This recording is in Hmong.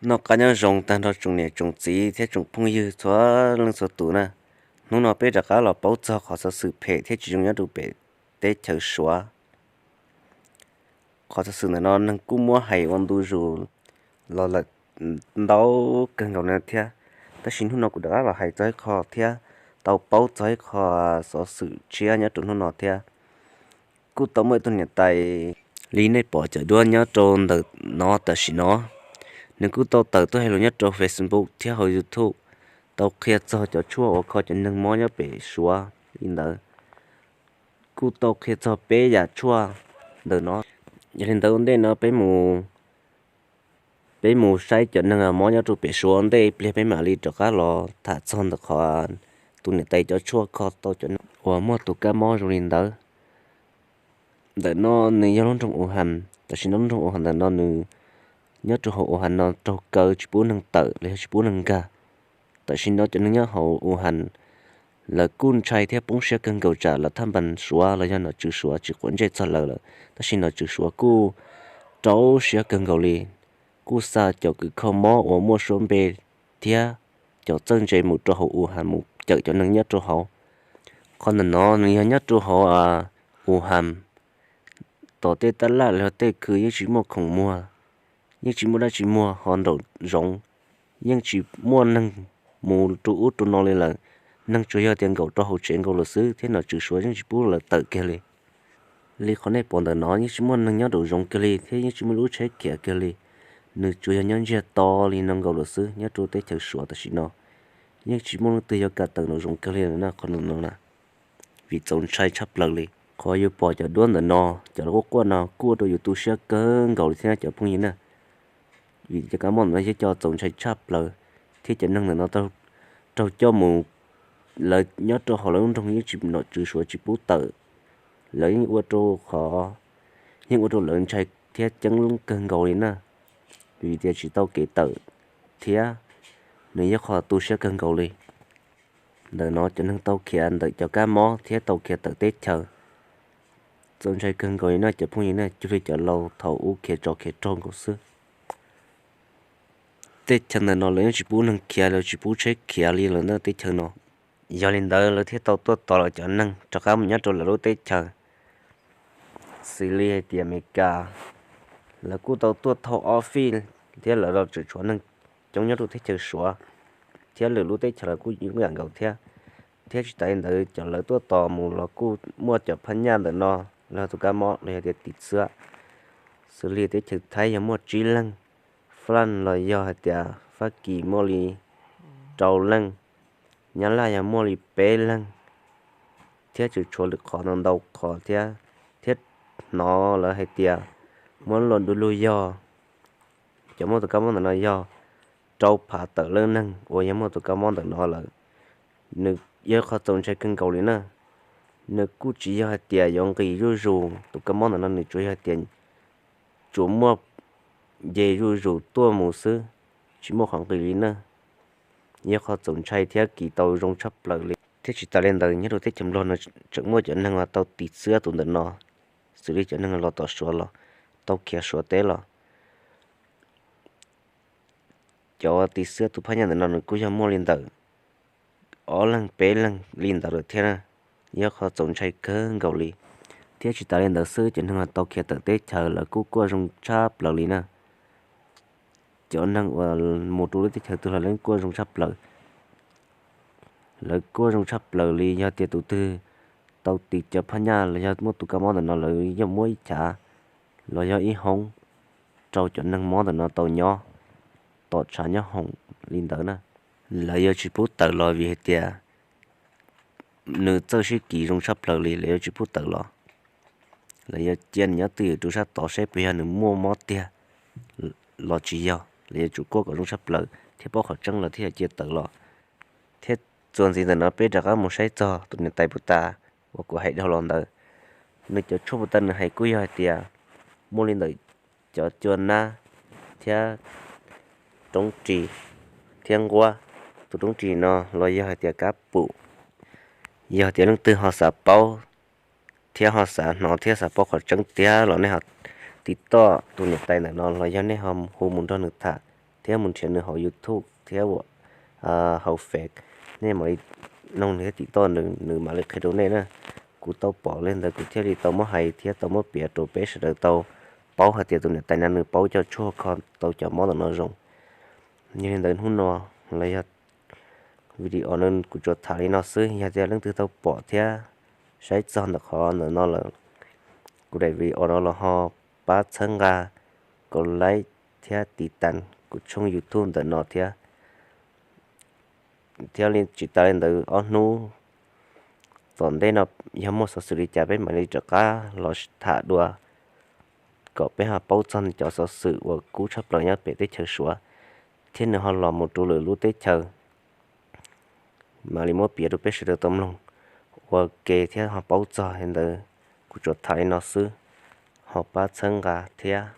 Noj qab nyob zoo tag nrho tsoom niam tsoom txiv thiab tsoom phooj ywg txhua leej txhua tus na. Hnub no peb rov qab los paub txog qhov xov xwm phem thiab tsis zoo nyob rau pem teb chaws Suav. Qhov xov xwm ntawm no neeg kuj muab hais ua ntu zus los lawm ntau kawg nkaus na thiab, tab sis hnub no kuv rov qab los hais txog ib qho thiab tau paub txog ib qho xov xwm tshiab nyob rau hnub no thiab. Kuj tau muaj ib tug niam tais li nej pom cov duab nyob rau ntawm no tam sim no, nws kuj tau tawm tuaj hais lus nyob rau Facebook thiab hauv YouTube, tau qhia txog cov tshuaj uas kho cov neeg mob nyob pem Suav li ntawd. Kuj tau qhia txog peb yam tshuaj ntawm no. Yog li ntawd ua ntej no peb mus peb mus saib cov neeg mob nyob rau pem Suav ntej ib pliag peb mam li rov qab los tham txog ntawm qhov tus niam tais cov tshuaj kho tau cov neeg uas muaj tus kab mob zoo li ntawd. Ntawm no nws yog lub nroog Uhas, tam sim no lub nroog Uhas ntawm no nws nyob rau hauv Uhas no raug kaw tsis pub neeg tawm los yog tsis pub neeg nkag. Tam sim no cov neeg nyob hauv Uhas lawv kuj ntshai thiab poob siab kawg nkaus tsam lawv thaj npas Suav los yog nom tswv Suav tsis quav ntsej txog lawv lawm. Tab sis nom tswv Suav kuj rau siab kawg nkaus li, kuj xa cov kws kho mob uas muaj suab npe thiab cov txawj ntse mus rau hauv Uhas mus cawm cov neeg nyob rau hauv. Qhov ntawm no nws yog nyob rau hauv Uhas, tom tej tab laj los yog tej khw yeej tsis muaj khoom muag, yeej tsis muaj dab tsi muag ho nraum zoov, yeej tsis muaj neeg mus rau ub rau no li lawm. Neeg tsuas yog tias nkaum rau hauv tsev nkaus lawm xwb thiab nom tswv Suav yeej tsis pub lawv tawm kiag li. Li qhov nej pom ntawm no yeej tsis muaj neeg nyob nraum zoov kiag li thiab yeej tsis muaj lub tsheb khiav kiag li. Nws tsuas yog nyob ntsiag to li no nkaus lawm xwb nyob rau teb chaws Suav tam sim no. Yeej tsis muaj leej twg yuav kam tawm nraum zoov kiag li lawm na qhov no na. Vim txaus ntshai tshaj plaws li. Qhov yus pom cov duab ntawm no, cov quaj quaj no kuj ua rau yus tu siab kawg nkaus li thiab cov phooj ywg na. Vim cov kab mob ntawm no yog cov txaus ntshai tshaj plaws, thiab cov neeg ntawm no raug coj mus, lawv nyob rau hauv lawv lub nroog yeej tsis, nom tswv Suav tsis pub tawm. Lawv yeej ua rau qhov, yeej ua rau lawv ntshai thiab ceeb kawg nkaus li na, vim tias tsis tau kev tawm thiab nws yog qhov tu siab kawg nkaus li. Ntawm no cov neeg tau khiav ntawm cov kab mob thiab tau khiav tawm teb chaws. Txaus ntshai kawg nkaus li no cov phooj ywg na, cuag li cov laus thaum ub khiav tsov khiav rog nkaus xwb. Teb chaws ntawm no lawv yeej tsis pub neeg khiav, lawv tsis pub tsheb khiav li lawm ntawm teb chaws no. Yog li ntawd lawv thiaj tau tuaj tos lawv cov neeg rov qab mus nyob rau lawv lub teb chaws. Xws li hais tias Amelikas, lawv kuj tau tuaj thauj ob fij thiab lawv los tseem tshuav neeg coob nyob rau teb chaws Suav, thiab lwm lub teb chaws lawv kuj ib yam nkaus thiab. Thiab tsis tas li ntawd cov lawv tuaj tos mus los kuj muaj cov phab nyaj ntawm no, los yog tus kab mob los yog tias tis xwab. Xws li teb chaws Thaib yog muaj tsib leeg, Fab Laj los yog hais tias Fab Kis muaj li rau leej, Nyab Laj yog muaj li peb leeg, thiab tseem tshuav lwm qhov ntau ntau qhov thiab. Thiab hnov lawv hais tias muab luag du lug yog cov muaj tus kab mob ntawm no yog rau phav tawm leej neeg uas yog muaj tus kab mob ntawm no lawm. Nws yog qhov txaus ntshai kawg nkaus li na. Nws kuj tsis yog hais tias yuav nqis zuj zus, tus kab mob ntawm no nws tsuas yog hais tias tsuas muaj nce zuj zus tuaj mus xwb, tsis muaj qhov nqis li na. Yog qhov txaus ntshai thiab kis tau zoo tshaj plaws li. Thiab tsis tas li ntawd nyob rau teb chaws Nplog no tseem muaj cov neeg uas tau tis xwab tus ntawm no, xws li cov neeg los tom Suav los, tau khiav Suav teb los. Cov tis xwab tus phab nyaj ntawm no nws kuj yog muaj li ntawm ob leeg peb leeg li ntawd lawm thiab na. Yog qhov txaus ntshai kawg nkaus li. Thiab tsis tas li ntawd xwb cov neeg uas tau khiav tawm teb chaws lawv kuj quaj zoo tshaj plaws li na. Cov neeg uas mus rau lub teb chaws twg los lawv quaj zoo tshaj plaws. Lawv quaj zoo tshaj plaws li yog tias tus twg tau tis cov phab nyaj los yog muaj tus kab mob ntawm no lawv yeej muab ib chav los yog ib hoob rau cov neeg mob ntawm no tau nyob tom tshav nyob hoom li ntawd na. Lawv yuav tsis pub tawm los vim hais tias nws txawj sib kis zoo tshaj plaws li, lawv yuav tsis pub tawm los. Lawv yuav cia nws nyob twj ywm rau sab tod saib puas yog nws muaj mob tiag los tsis yog, lawv yuav tsum kuaj kom zoo tshaj plaws thiab paub qhov tseeb lawv thiaj yuav cia tawm los. Thiab txuas ntxiv ntawm no peb rov qab mus saib txog tus niam tais puag ta uas kuv hais dhau los ntawd. Nws cov tshuaj puag ta nws hais kuj yog hais tias muaj li ntawm cov cua nab thiab roob ris thiab nquab. Tus roob ris no los yog hais tias kab pum, yog tias leej twg ho xav paub thiab ho xav hnov thiab xav paub qhov tseeb tiag los nej ho tiv toj tus niam tais ntawm no los yog nej ho hu mus nrog nws tham. thiab mus nrhiav nws hauv YouTube thiab uas hauv Face, nej mam li noog nws thiab tim toj nws, nws mam li qhia rau nej na. Kuv tau pom li ntawd kuv thiaj li tau muab hais thiab tau muab piav rau peb sawv daws tau paub hais tias tus niam tais no nws paub coj tshuaj kho tau cov mob ntawm no zoo. Yog li ntawd hnub no los yog video no kuv tsuas tham li no xwb, yog tias leej twg tau pom thiab saib txog ntawm qhov ntawm no lawm, kuv daim video no los ho pab txhawb nqa, kom like thiab tiv tas kuv tshooj YouTube ntawm no thiab. Thiab li tsis tas li ntawd ob hnub tom ntej no yog muaj xov xwm li cas peb mam li rov qab los tham dua, kom peb ho paub txog cov xov xwm uas kub tshaj plaws nyob pem teb chaws Suav, thiab nws ho los mus rau lwm lub teb chaws, mam li muab piav rau peb sawv daws tau mloog ua ke thiab ho paub txog li ntawd. Kuv tsuas tham li no xwb, ho pab txhawb nqa thiab